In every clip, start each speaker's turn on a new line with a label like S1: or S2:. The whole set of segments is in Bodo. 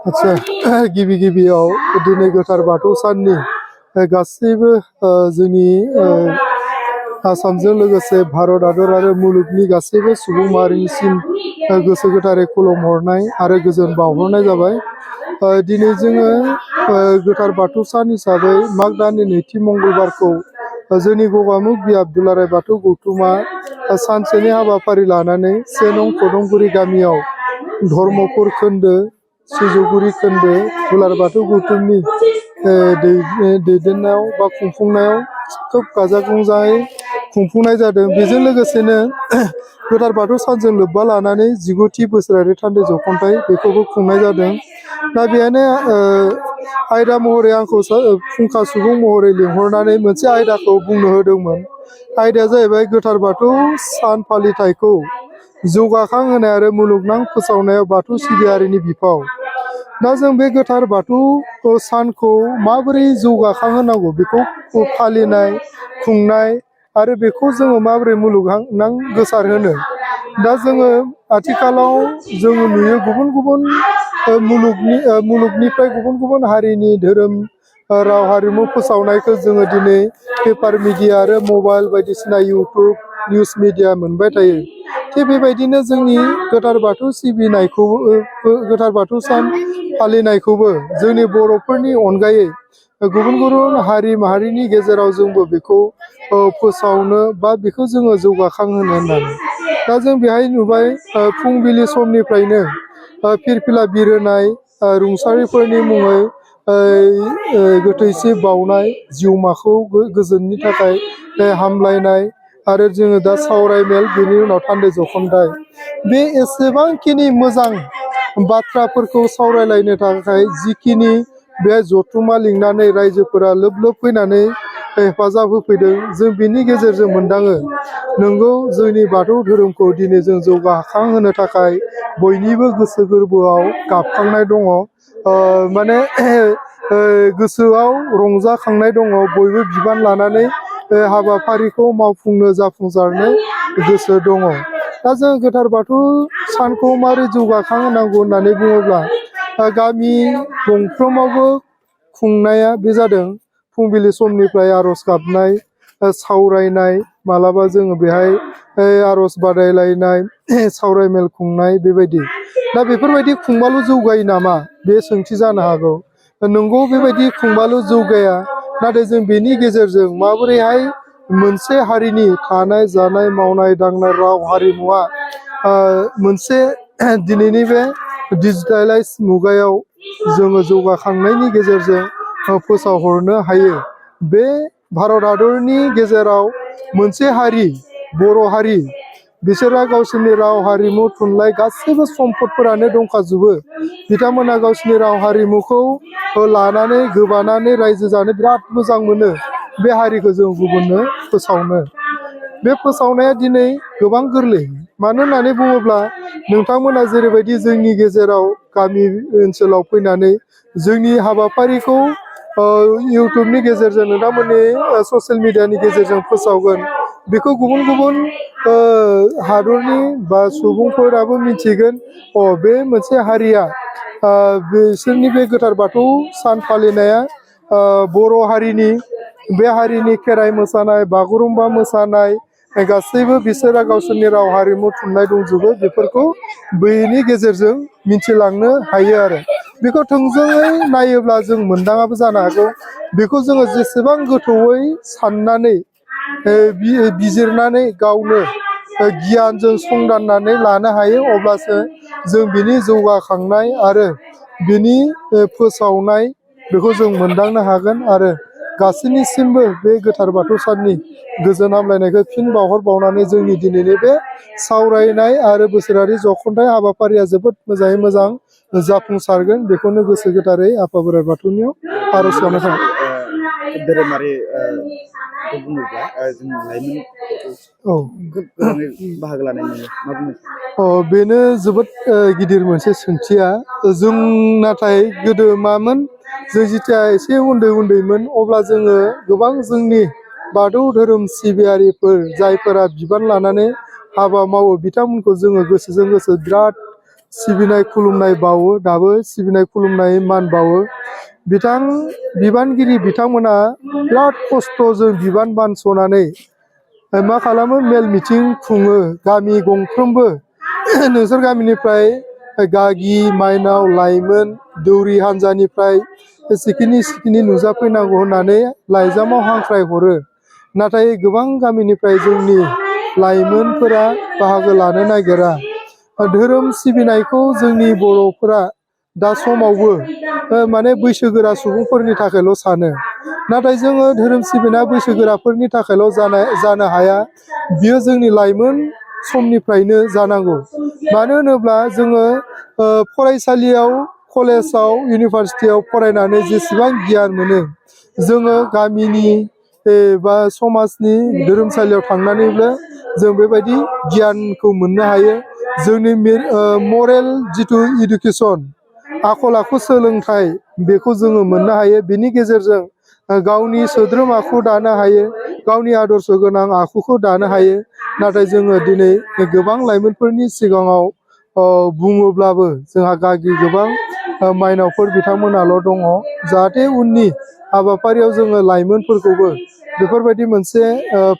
S1: आच्छा गिबि गिबियाव दिनै गोथार बाथौ साननि गासैबो जोंनि आसामजों लोगोसे भारत हादर आरो मुलुगनि गासैबो सुबुं माहारिनिसिम गोसो गोथारै खुलुमहरनाय आरो गोजोन बावहरनाय जाबाय। दिनै जोङो गोथार बाथौ सान हिसाबै माग दाननि नैथि मंगलबारखौ जोंनि गगामुख बि आबदुलाराय बाथौ गौथुमा सानसेनि हाबाफारि लानानै 1 नं खदमगुरि गामियाव धर्मपुर खोन्दो सिजौगुरि खोन्दो दुलाराय बाथौ गौथुमनि दैदेननायाव बा खुंफुंनायाव खोब गाजा गोमजायै खुंफुंनाय जादों। बेजों लोगोसेनो गोथार बाथौ सानजों लोब्बा लानानै 19थि बोसोरारि थान्दै जख'न्थाइ बेखौबो खुंनाय जादों। दा बेहायनो आयदा महरै आंखौ फुंखा सुबुं महरै लिंहरनानै मोनसे आयदाखौ बुंनो होदोंमोन। आयदाया जाहैबाय गोथार बाथौ सान फालिथायखौ जौगाखां होनाय आरो मुलुगनां फोसावनायाव बाथौ सिबियारिनि बिफाव। दा जों बे गोथार बाथौ सानखौ माबोरै जौगाखां होनांगौ, बेखौ फालिनाय खुंनाय आरो बेखौ जोङो माबोरै मुलुगनां गोसार होनो। दा जोङो आथिखालाव जोङो नुयो गुबुन गुबुन मुलुगनिफ्राय गुबुन गुबुन हारिनि धोरोम राव हारिमु फोसावनायखौ जोङो दिनै पेपार मिडिया आरो मबाइल बायदिसिना इउटुब निउस मिडिया मोनबाय थायो। थिग बेबायदिनो जोंनि गोथार बाथौ सिबिनायखौबो गोथार बाथौ सान फालिनायखौबो जोंनि बर'फोरनि अनगायै गुबुन गुबुन हारि माहारिनि गेजेराव जोंबो बेखौ फोसावनो बा बेखौ जोङो जौगाखां होनो होननानै। दा जों बेहाय नुबाय फुंबिलि समनिफ्रायनो फिरफिला बिरहोनाय, रुंसारिफोरनि मुङै गोथैसि बाउनाय, जिउमाखौ गोजोननि थाखाय हामलायनाय आरो जोङो दा सावराय मेल, बेनि उनाव थान्दै जख'न्थाइ। बे एसेबांखिनि मोजां बाथ्राफोरखौ सावरायलायनो थाखाय जिखिनि बे जथुमा लिंनानै रायजोफोरा लोब लोब फैनानै हेफाजाब होफैदों, जों बिनि गेजेरजों मोनदाङो नंगौ जोंनि बाथौ धोरोमखौ दिनै जों जौगाखां होनो थाखाय बयनिबो गोसो गोरबोआव गाबखांनाय दङ। माने गोसोआव रंजाखांनाय दङ। बयबो बिबान लानानै हाबाफारिखौ मावफुंनो जाफुंसारनो गोसो दङ। दा जों गोथार बाथौ सानखौ मारै जौगाखां होनांगौ होननानै बुङोब्ला गामि गंफ्रोमावबो खुंनाया बे जादों फुंबिलि समनिफ्राय आर'ज गाबनाय, सावरायनाय, मालाबा जोङो बेहाय आर'ज बादायलायनाय, सावरायमेल खुंनाय बेबायदि। दा बेफोरबायदि खुंबाल' जौगायो नामा, बे सोंथि जानो हागौ। नंगौ बेबायदि खुंबाल' जौगाया, नाथाय जों बेनि गेजेरजों माबोरैहाय मोनसे हारिनि थानाय जानाय मावनाय दांनाय राव हारिमुवा मोनसे दिनैनि बे डिजिटेलाइज मुगायाव जोङो जौगाखांनायनि गेजेरजों फोसावहरनो हायो। बे भारत हादरनि गेजेराव मोनसे हारि बर' हारि, बिसोरहा गावसोरनि राव हारिमु थुनलाइ गासैबो सम्पदफोरानो दंखाजोबो। बिथांमोना गावसोरनि राव हारिमुखौ लानानै गोबानानै रायजो जानो बिराद मोजां मोनो। बे हारिखौ जों गुबुननो फोसावनो, बे फोसावनाया दिनै गोबां गोरलै। मानो होननानै बुङोब्ला नोंथांमोना जेरैबायदि जोंनि गेजेराव गामि ओनसोलाव फैनानै जोंनि हाबाफारिखौ इउटुबनि गेजेरजों नोंथांमोननि ससियेल मिडियानि गेजेरजों फोसावगोन, बेखौ गुबुन गुबुन हादरनि बा सुबुंफोराबो मिथिगोन। बे मोनसे हारिया बिसोरनि बे गोथार बाथौ सान फालिनाया बर' हारिनि, बे हारिनि खेराइ मोसानाय, बागुरुम्बा मोसानाय गासैबो बिसोरा गावसोरनि राव हारिमु थुनलाइ दंजोबो। बेफोरखौ बेनि गेजेरजों मिथिलांनो हायो आरो बेखौ थोंजोङै नायोब्ला जों मोनदाङाबो जानो हागौ। बेखौ जोङो जेसेबां गोथौयै साननानै बिजिरनानै गावनो गियानजों संदाननानै लानो हायो, अब्लासो जों बिनि जौगाखांनाय आरो बिनि फोसावनाय बेखौ जों मोनदांनो हागोन। आरो गासैनिसिमबो बे गोथार बाथौ साननि गोजोन हामलायनायखौ फिन बावहरबावनानै जोंनि दिनैनि बे सावरायनाय आरो बोसोरारि जख'न्थाइ हाबाफारिया जोबोद मोजाङै मोजां जाफुंसारगोन, बेखौनो गोसो गोथारै आफा बोराइ बाथौनियाव आर'ज खालामनाय थाबाय।
S2: धोरोमारि बुङोब्ला जों लाइमोनफोरखौ गोबाङै बाहागो लानाय नुयो, मा बुङो?
S1: बेनो जोबोद गिदिर मोनसे सोंथिया। जों नाथाय गोदो मामोन, जों जिथिया एसे उन्दै उन्दैमोन अब्ला जोङो गोबां जोंनि बाथौ धोरोम सिबियारिफोर जायफोरा बिबान लानानै हाबा मावो, बिथांमोनखौ जोङो गोसोजों गोसो बिराद सिबिनाय खुलुमनाय बावो दाबो सिबिनाय खुलुमनाय मान बावो बिबानगिरि बिथांमोना बिराद खस्थ'जों बिबान बानस'नानै मा खालामो मेल मिटिं खुङो गामि गंफ्रोमबो नोंसोर गामिनिफ्राय गागि माइनाव लाइमोन दौरि हान्जानिफ्राय सिखिनि नुजाफैनांगौ होननानै लाइजामाव हांख्राय हरो नाथाय गोबां गामिनिफ्राय जोंनि लाइमोनफोरा बाहागो लानो नागिरा धोरोम सिबिनायखौ जोंनि बर'फोरा दा समावबो माने बैसोगोरा सुबुंफोरनि थाखायल' सानो नाथाय जोङो धोरोम सिबिनाया बैसोगोराफोरनि थाखायल' जानो हाया बियो जोंनि लाइमोन समनिफ्रायनो जानांगौ मानो होनोब्ला जोङो फरायसालियाव कलेजाव इउनिभारसिटियाव फरायनानै जेसेबां गियान मोनो जोङो गामिनि बा समाजनि धोरोमसालियाव थांनानैबो जों बेबायदि गियानखौ मोननो हायो जोंनि मरेल जिथु इडुकेसन आखल आखु सोलोंथाइ बेखौ जोङो मोननो हायो बिनि गेजेरजों गावनि सोद्रोम आखु दानो हायो गावनि आदर्श गोनां आखुखौ दानो हायो नाथाय जोङो दिनै गोबां लाइमोनफोरनि सिगाङाव बुङोब्लाबो जोंहा गागि गोबां माइनावफोर बिथांमोनाल' दङ जाहाथे उननि हाबाफारियाव जोङो लाइमोनफोरखौबो बेफोरबायदि मोनसे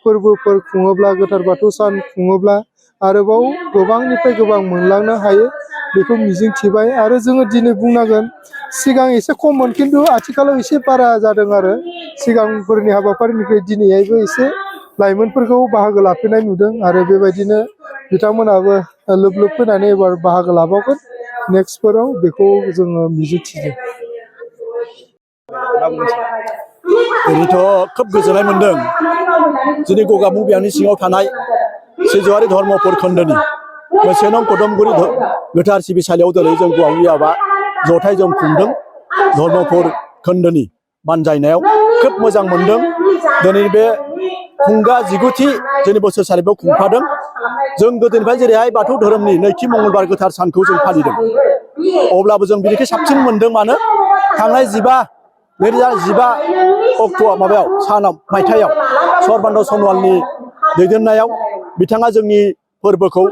S1: फोरबोफोर खुङोब्ला गोथार बाथौ सान खुङोब्ला आरोबाव गोबांनिफ्राय गोबां मोनलांनो हायो बेखौ मिजिंथिबाय आरो जोङो दिनै बुंनांगोन सिगां एसे खममोन खिन्थु आथिखालाव एसे बारा जादों आरो सिगांफोरनि हाबाफारिनिफ्राय दिनैहायबो एसे लाइमोनफोरखौ बाहागो लाफैनाय नुदों आरो बेबायदिनो बिथांमोनाबो लोब लोब फैनानै एबार बाहागो लाबावगोन नेक्स्टफोराव बेखौ जोङो मिजिंथिदों।
S3: ओरैनोथ' खोब गोजोननाय मोन्दों जोंनि गगामुग बियाबनि सिङाव थानाय सिजौआरि धर्मपुर खोन्दोनि मोनसे नं कदमगुरि गोथार सिबिसालियाव दिनै जों गगामुग बियाबा जथाय जों खुंदों धर्मपुर खोन्दोनि बानजायनायाव खोब मोजां मोन्दों दिनै बे खुंगा 19थि जोंनि बोसोरसालियाव खुंफादों जों गोदोनिफ्राय जेरैहाय बाथौ धोरोमनि नैथि मंगलबार गोथार सानखौ जों फालिदों अब्लाबो जों बिनिख्रुइ साबसिन मोन्दों मानो थांनाय 2015 अक्ट'आव मायथाइयाव सर्बानन्द सन'वालनि दैदेननायाव बिथाङा जोंनि फोरबोखौ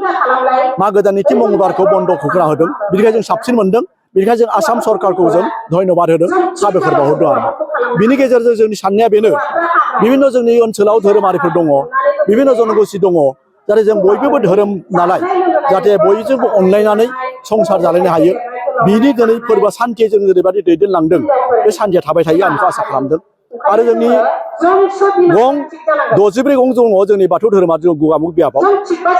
S3: मागो दाननि नैथि मंगलबारखौ बन्द' होना होदों बिनिखायनो जों साबसिन मोन्दों बिनिखायनो जों आसाम सरकारखौ जों धन्यबाद होदों साबायखर बावहरदों आरो बिनि गेजेरजों जोंनि साननाया बेनो बिभिन्न जोंनि ओनसोलाव धोरोमारिफोर दङ बिभिन्न जनगोष्ठी दङ जाहाथे जों बयबो धोरोम नालाय जाहाथे बयजोंबो अनलायनानै संसार जालायनो हायो बिनि दिनै फोरबोआ सान्थियै जों जेरैबायदि दैदेनलांदों बे सान्थिया थाबाय थायो आं बेखौ आसा खालामदों आरो जोंनि गं 64 गं दङ जोंनि बाथौ धोरोमा जों गगामुग बियाबाव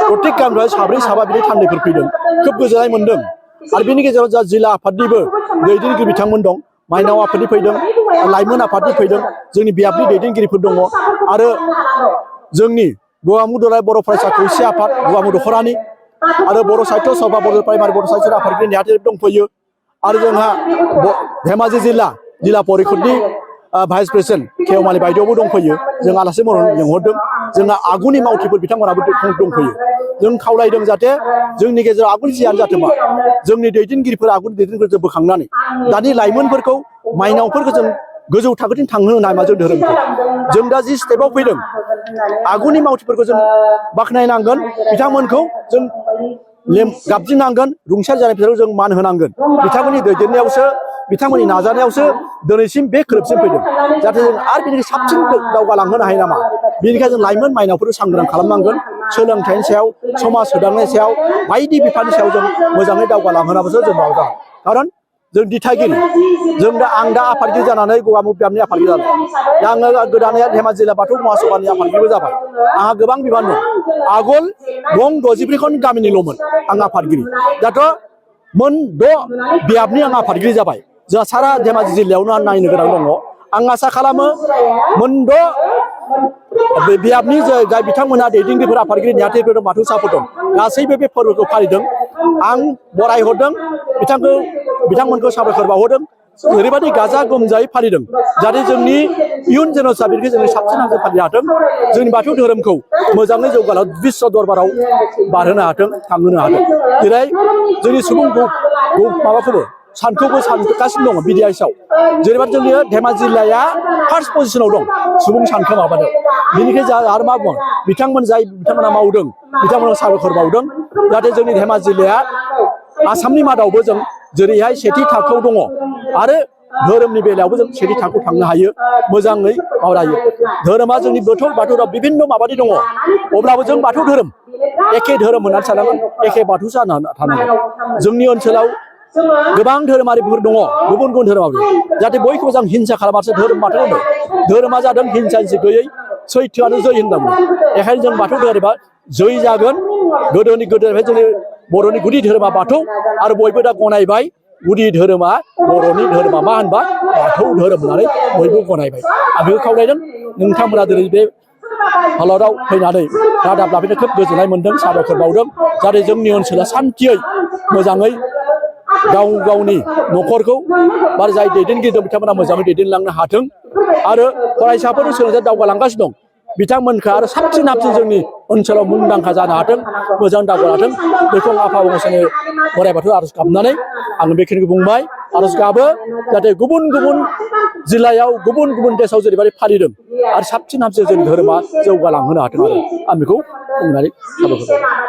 S3: प्रत्येक गामिनिफ्राय साब्रै साबा बिदि थान्दैफोर फैदों खोब गोजोननाय मोन्दों आरो बिनि गेजेराव जा जिल्ला आफादनिबो दैदेनगिरि बिथांमोन दं माइनाव आफादनि फैदों लाइमोन आफादनि फैदों जोंनि बियाबनि दैदेनगिरिफोर दङ आरो जोंनि गगामुग दुलाराय बर' फरायसा खौसे आफाद गगामुग दख'रानि आरो बर' साहित्य सभा बर' प्राइमारि बर' साहित्य आफादगिरि नेहाथारि दंफैयो आरो जोंहा धेमाजि जिल्ला परिषदनि भाइस प्रेसिडेन्ट खेवमालि बायदेवबो दंफैयो जों आलासि महरै लिंहरदों जोंहा आगुनि मावथिफोर बिथांमोनाबो दंफैयो जों खावलायदों जाहाथे जोंनि गेजेराव आगुनि जियानो जाथों मा जोंनि दैदेनगिरिफोरा आगुनि दैदेनगिरिफोरखौ बोखांनानै दानि लाइमोनफोरखौ माइनावफोरखौ जों गोजौ थाखोथिं थांहोनो नामा जों धोरोमखौ जों दा जि स्टेपआव फैदों आगुनि मावथिफोरखौ जों बाख्नायनांगोन बिथांमोनखौ जों गाबज्रिनांगोन रुंसारि जानायफोरखौ जों मान होनांगोन बिथांमोननि दैदेननायावसो बिथांमोननि नाजानायावसो दिनैसिम बे खोलोबसिम फैदों जाहाथे जों आरो बिनिख्रुइ साबसिन दावगालांहोनो हायो नामा बेनिखायनो जों लाइमोन माइनावफोरखौ सांग्रां खालामनांगोन सोलोंथाइनि सायाव समाज सोदांनायनि सायाव बायदि बिफाननि सायाव जों मोजाङै दावगालांहोनाबोसो जों मावदों खारन जों दिथागिरि आं दा आफादगिरि जानानै गगामुग बियाबनि आफादगिरि जाबाय दा आङो गोदानै धेमाजि जिल्ला बाथौ महासभानि आफादगिरिबो जाबाय आंहा गोबां बिबान दं आगोल गं 64 खन गामिनिल'मोन आं आफादगिरि दाथ' मोन 6 बियाबनि आं आफादगिरि जाबाय जोंहा सारा धेमाजि जिल्लायावनो आं नायनो गोनां दङ आं आसा खालामो मोन 6 बियाबनि जाय बिथांमोना दैदेनगिरिफोर आफादगिरि नेहाथारिफोर दं बाथौसाफोर दं गासैबो बे फोरबोखौ फालिदों आं बरायहरदों बिथांमोनखौ साबायखर बावहरदों ओरैबायदि गाजा गोमजायै फालिदों जाहाथे जोंनि इयुन जेनेरेसना बेनिखायनो जोंनि साबसिन हामसिन फालिनो हाथों जोंनि बाथौ धोरोमखौ मोजाङै जौगालां बिश्व दरबाराव बारहोनो हाथों थांहोनो हाथों जेरै जोंनि सुबुं माबाखौबो सानखौबो सानगासिनो दङ बिडिआइसआव जेरैबायदि जोंनि धेमाजि जिल्लाया फार्स्ट पजिशनाव दं सुबुं सानखो माबादों बेनिखायनो जों आरो मा बुङो बिथांमोना मावदों बिथांमोना साबायखर बावदों जाहाथे जोंनि धेमाजि जिल्लाया आसामनि मादावबो जों जेरैहाय सेथि थाखोआव दङ आरो धोरोमनि बेलायावबो जों सेथि थाखोआव थांनो हायो मोजाङै मावनो हायो धोरोमा जोंनि बाथौआव बिभिन्न माबानि दङ अब्लाबो जों बाथौ धोरोम एखे धोरोम होननानै साननांगोन एखे बाथौ जानानै थानांगोन जोंनि ओनसोलाव गोबां धोरोमारिफोर दङ गुबुन गुबुन धोरोमारि जाहाथे बयखौबो जों हिंसा खालामासो धोरोम बाथौ होनो धोरोमा जादों हिंसा हिंसि गैयै सैथोआनो जै होनना बुङो बेखायनो जों बाथौ धोरोमा जै जागोन गोदोनिफ्राय जोंनि बर'नि गुदि धोरोमा बाथौ आरो बयबो दा गनायबाय गुदि धोरोमा बर'नि धोरोमा मा होनबा बाथौ धोरोम होननानै बयबो गनायबाय आं बेखौ खावलायदों नोंथांमोना दिनै बे हालाराव फैनानै रादाब लाफैनो खोब गोजोननाय मोनदों साबायखर बावदों जाहाथे जोंनि ओनसोला सान्थियै मोजाङै गावनि न'खरखौ बा जाय दैदेनगिरि दं बिथांमोना मोजाङै दैदेनलांनो हाथों आरो फरायसाफोरनि सोलोंथाइ दावगालांगासिनो दं बिथांमोनखौ आरो साबसिन हामसिन जोंनि ओनसोलाव मुंदांखा जानो हाथों मोजां दावगालांथों बेखौ आफा गसाइनि बोराइ बाथौ आर'ज गाबनानै आं बेखिनिखौ बुंबाय आर'ज गाबो जाहाथे गुबुन गुबुन जिल्लायाव गुबुन गुबुन देशाव जेरैबायदि फालिदों आरो साबसिन हामसिन जोंनि धोरोमा जौगालांहोनो हाथों आरो आं बेखौ बुंनानै साबायखर